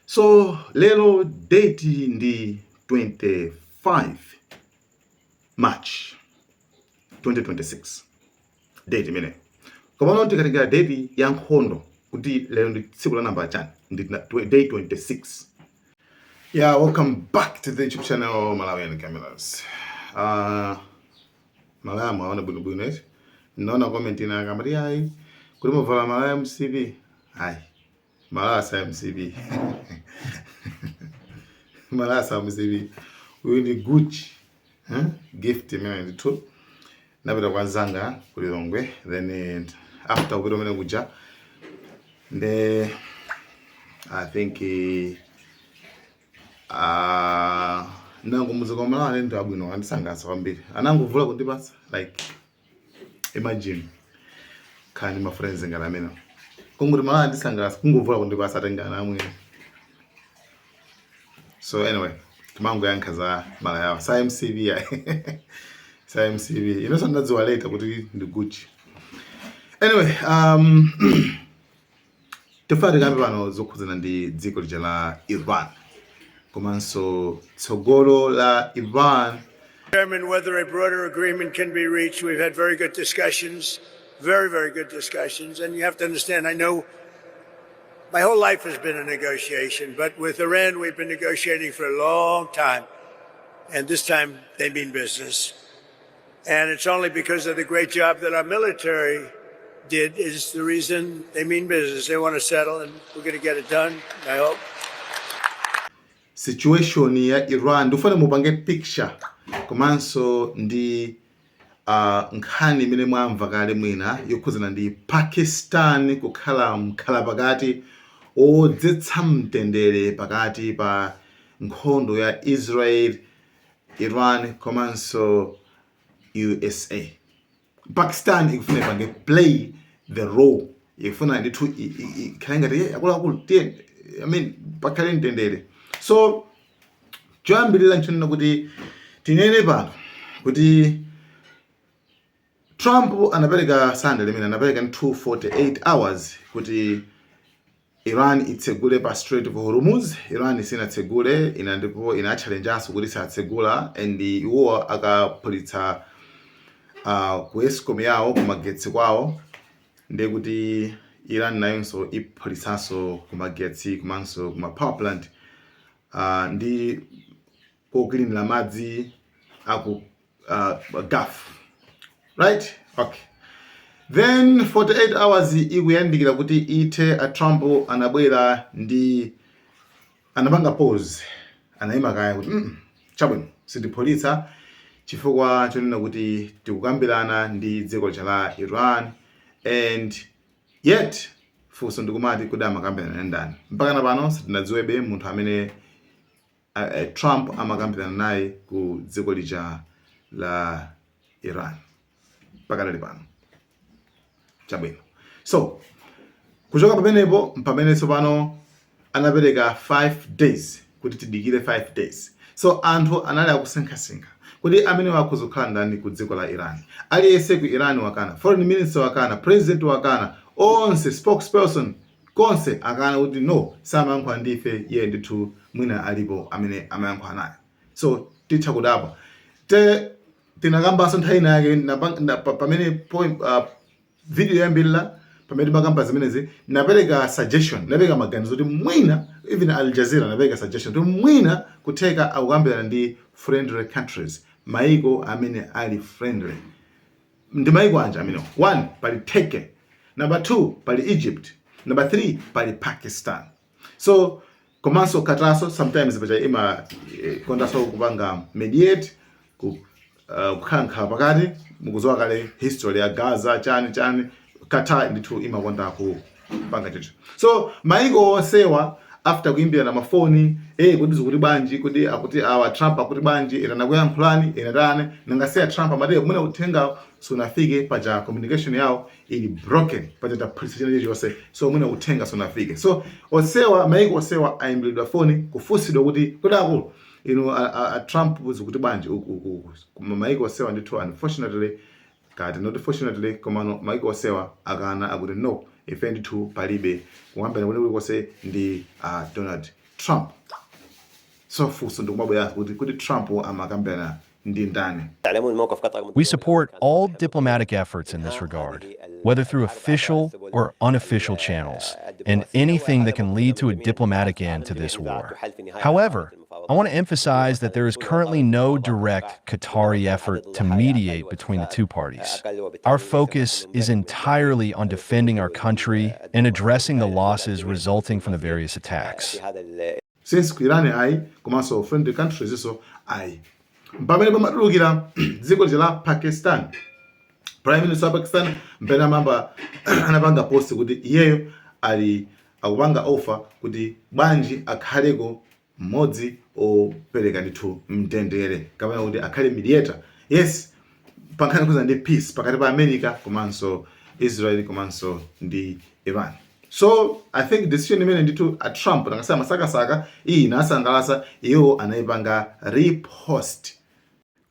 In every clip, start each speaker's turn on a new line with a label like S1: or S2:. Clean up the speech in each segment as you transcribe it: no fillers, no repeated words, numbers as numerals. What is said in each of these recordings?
S1: So lero date ndi 25 March 2026, date imene. Komano tikatenga date ya nkhondo kuti lero ndi tsiku la namba chani, ndi day 26. Yeah, welcome back to the YouTube channel Malawian Cameras. Malaya mwaona bwinobwino eti? Naona comment ina akamati, "Ayi, kuti muvala malaya MCP." Ayi, malaya sa MCP, malaya sa MCP. Uyu ndi Gucci, eh? Gift imene ndithu napita kwa nzanga ku Lilongwe. Then after kupita umene kuja, nde I think nangumuza kwa Malawi ndi abwino, andisangalatsa kwambiri, ananguvula kundipatsa. Like, imagine khani ma friends ngati amene kungoti Malawi andisangalatsa, kungovula kundipatsa, atengana amwene. So anyway, timangoyankha za malayawa sa MCP ya sa MCP. Inonso ndadziwa later kuti ndi Gucci. Anyway, tifuna tikambe pano zokhudzana ndi dziko lija la Iran komanso tsogolo la Iran.
S2: Determine whether a broader agreement can be reached. We've had very good discussions, very, very good discussions. And you have to understand, I know my whole life has been a negotiation, but with Iran, we've been negotiating for a long time. And this time they mean business. And it's only because of the great job that our military did is the reason they mean business. They want to settle, and we're going to get it done, I hope.
S1: Situation ya Iran, ndikufuna mupange picture komanso ndi nkhani imene mwamva kale mwina yokhudzana ndi Pakistan kukhala mkhala pakati odzetsa mtendere pakati pa nkhondo ya Israel, Iran komanso USA. Pakistan ikufuna ipange play the role, ikufuna ndithu ikhale ngati, "Yeah, akuluakulu, tiye, I mean, pakhale mtendere." So choyambirira nchonena kuti tinene pano kuti Trump anapereka Sunday limene anapereka 248 hours kuti Iran itsegule pa Strait of Hormuz. Iran sinatsegule ina, ndipo inatchalenjanso kuti satsegula, and iwowa akaphulitsa ku Escom yawo, kumagetsi kwawo, ndiye kuti Iran nayonso iphulitsanso kumagetsi komanso kuma power plant ndi kokilinira madzi aku Gulf, right? Okay, then 48 hours ikuyandikira kuti ithe, a Trump anabwera ndi anapanga pause, anayima kaya kuti, chabwino, sitiphulitsa chifukwa chonena kuti tikukambirana ndi dziko la Iran." And yet funso ndikumati, kuti amakambirana ndani? Mpaka na pano sitinadziwebe munthu amene Trump amakambirana naye ku dziko lija la Iran mpaka dali pano. Chabwino, so kuchoka pamenepo mpamene tsopano anapereka 5 days kuti tidikire 5 days. So anthu anali akusinkhasinkha kuti amene wakuzokhala ndani ku dziko la Iran. Aliyense ku Iran wakana, foreign minister wakana, president wakana, onse spokesperson konse akana kuti no, samayankhula ndife iye. Ndithu mwina alipo amene amayankhula naye. So titha kudabwa te tinakambanso nthawi ina yake pamene point, video yambirira pamene timakamba zimenezi, napereka suggestion, napereka maganizo kuti mwina, even Al Jazeera napereka suggestion kuti mwina kutheka akukambirana ndi friendly countries, maiko amene ali friendly. Ndi maiko anja amenewo? One, pali Turkey; number two, pali Egypt; number three, pali Pakistan. So komanso Qatarso sometimes pacha ima kondanso kupanga mediate ku kukhala nkhala pakati. Mukudziwa kale history ya Gaza, chani chani, Qatar ndithu imakonda kupanga choncho. So maiko onsewa after kuimbirana mafoni, kuti zikuti bwanji, kuti akuti awa Trump akuti bwanji, ena nakuyankhulani, ena tane nangasiya Trump amati kumene uthenga sunafike paja, communication yawo ili broken paja, taphulitsa china chilichonse, so mwina uthenga sunafike. So onsewa, maiko onsewa ayimbiridwa foni kufunsidwa kuti akulu inu a Trump, zikuti bwanji uku uku uku? Koma maiko onsewa ndithu, unfortunately kati not fortunately, komano maiko onsewa akana, akuti no, ife ndithu palibe kuyambira kuti kulikonse ndi Donald Trump. So funso ndikumabwera kuti Trump amakambirana ndi ndani?
S3: We support all diplomatic efforts in this regard, whether through official or unofficial channels, and anything that can lead to a diplomatic end to this war. However, I want to emphasize that there is currently no direct Qatari effort to mediate between the two parties. Our focus is entirely on defending our country and addressing the losses resulting from the various attacks.
S1: Since ku Iran ayi, komanso friendly countries iso ayi, pamene pamatulukira dziko lija la Pakistan, Prime Minister wa Pakistan mpene amamba anapanga post kuti iyeyo ali akupanga offer kuti bwanji akhaleko mmodzi opereka ndithu mtendere, kapena kuti akhale mediator, yes, pankhani kuza ndi peace pakati pa America komanso Israel komanso ndi Iran. So I think decision imene ndithu a Trump nakasema masakasaka iyi inasangalasa iwo, anayipanga repost.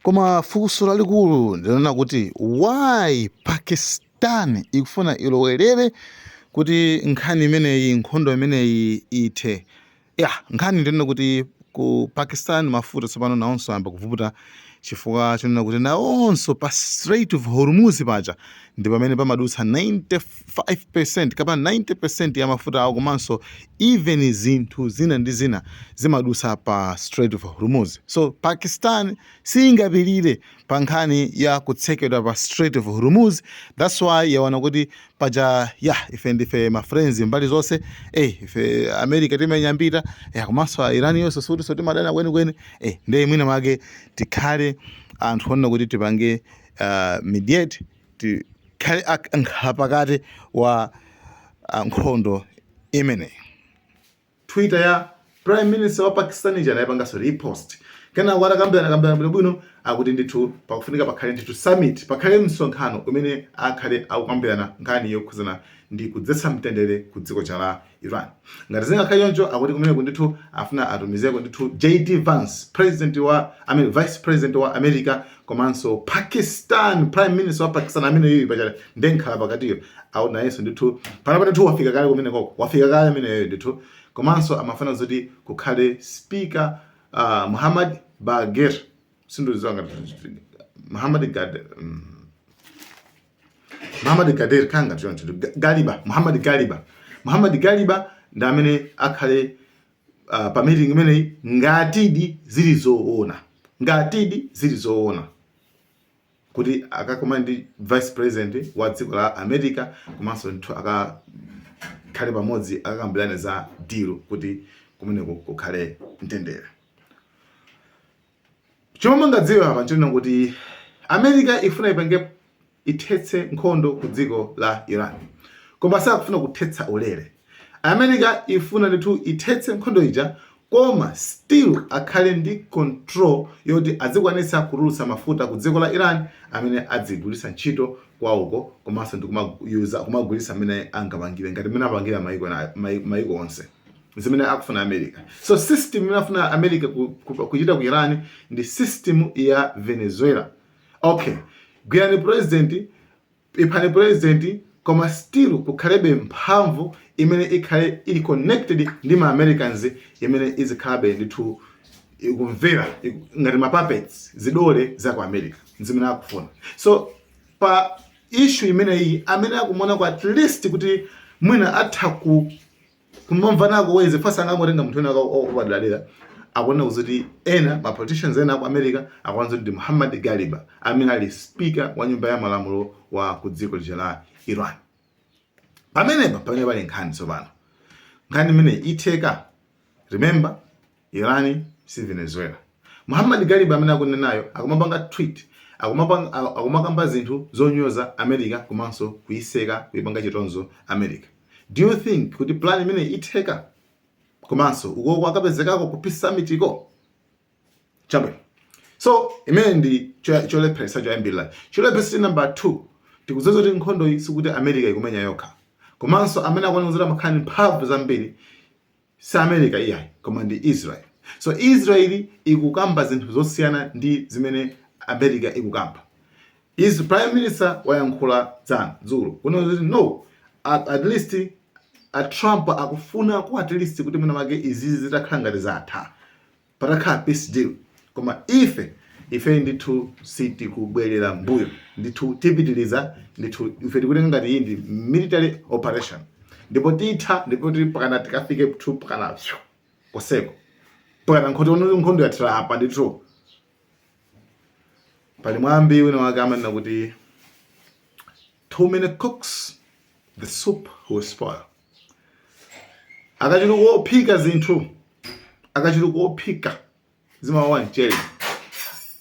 S1: Koma funso lalikulu ndinena kuti why Pakistan ikufuna ilowerere kuti nkhani imeneyi, nkhondo imeneyi ithe? Ya, nkhani ndinena kuti ku Pakistan mafuta tsopano nawonso ayamba kuvuta, chifukwa chonena kuti nawonso pa Strait of Hormuz paja ndi pamene pamadutsa 95% kapena 90% ya mafuta awo, komanso even zinthu zina ndi zina zimadutsa pa Strait of Hormuz. So Pakistan singapirire pa nkhani ya kutsekedwa pa Strait of Hormuz. That's why yaona kuti paja ya ife ndife ma friends mbali zonse, ife America timenyambita ya, komanso Iran yonso suti so timadana kwenikweni, ndiye mwina mwake tikhale anthu onena kuti tipange mediate, tikhale nkhala pakati wa nkhondo imeneyi. Twitter ya Prime Minister wa Pakistan ija anayipanganso repost. Kenako atakambirana kambirana bwinobwino, akuti ndithu pakufunika pakhale ndithu summit, pakhale msonkhano umene akhale akukambirana nkhani yokhuzana ndi kudzetsa mtendere ku dziko cha la Iran. Ngati zingakhale choncho, akuti kumeneko ndithu afuna atumizeko ndithu JD Vance, president wa, I mean, vice president wa America, komanso Pakistan Prime Minister wa Pakistan amene yuyu pachale ndenkhala pakatiyo au nayenso ndithu panapa ndithu wafika kale kumenekoko, wafika kale ameneyo ndithu. Komanso amafuna zoti kukhale Speaker Muhammad Bagir, sindiziwa ngati Muhammad Gad, Muhammad Gadir kanga choncho, Galiba, Muhammad Galiba, Muhammad Galiba ndi amene akhale pa meeting imeneyi, ngatidi zili zoona, ngatidi zili zoona kuti akakumane ndi vice president wa dziko la America, komanso ndithu akakhale pamodzi akakambirane za deal kuti kumeneko kukhale mtendere. Chomwe mungadziwe apa nchonena kuti America ifuna ipange ithetse nkhondo ku dziko la Iran, koma sakufuna kuthetsa ulere. America ifuna ndithu ithetse nkhondo ija, koma still akhale ndi control yoti azikwanitsa kutulutsa mafuta ku dziko la Iran amene adzigwiritsa ntchito kwawoko, komanso ndi kumayuza kumagwiritsa amene angapangire ngati mmene apangira maiko maiko onse, zimene akufuna America. So system imene afuna America kuchita ku Iran ndi system ya Venezuela. Okay, gwirani president, iphani president, koma still kukhalebe mphamvu imene ikhale ili connected ndi ma Americans, imene izikhalabe ndithu ikumvera ngati ma puppets, zidole za ku America, zimene akufuna. So pa issue imeneyi, amene akumona ku at least kuti mwina atha ku kumamvanako weze fasa angangotenga munthu ena opadalira, akuona kuti ena ma politicians ena aku America akuona kuti ndi Muhammad Galiba amene ali speaker wa nyumba ya malamulo wa ku dziko lija la Iran. Pamenepa pamene pali nkhani tsopano, nkhani imene itheka. Remember, Iran si Venezuela. Muhammad Galiba amene akunenayo akumapanga tweet, akumakamba zinthu zonyoza America komanso kuyiseka, kuyipanga chitonzo America. Do you think kuti plan imene itheka, komanso ukoko akapezekako ku peace summit iko? Chabwino, so imene ndi cholepheresa choyambirira. Cholepheresa number 2, tikudziwa kuti nkhondo iyi sikuti America ikumenya yokha, komanso amene akuoneka kuti amakhala ndi mphamvu zambiri si America iyayi, koma ndi Israel. So Israel ikukamba zinthu zosiyana ndi zimene America ikukamba. Is prime minister wayankhula dzana dzulo kunena kuti no, at least A Trump akufuna ku at least kuti mwina make izizi zitakhala ngati zatha, patakhala peace deal. Koma ife ndithu sitikubwerera mbuyo ndithu, tipitiliza ndithu. Ife tikutenga ngati iyi ndi military operation, ndipo titha, ndipo tili pakana tikafike tu pakana pyu koseko, pakana nkhondo yathira apa ndithu. Pali mwambi wina wake amanena kuti, "Too many cooks, the soup will spoil." Akachuluka ophika zinthu, akachuluka ophika zimawawa mchere,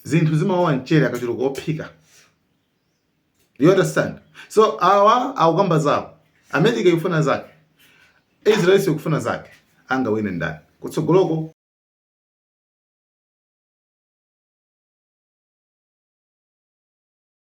S1: zinthu zimawawa mchere akachuluka ophika. You understand? So awa akukamba zawo, America ikufuna zake, Israel ikufuna zake, angawine ndani kutsogoloko?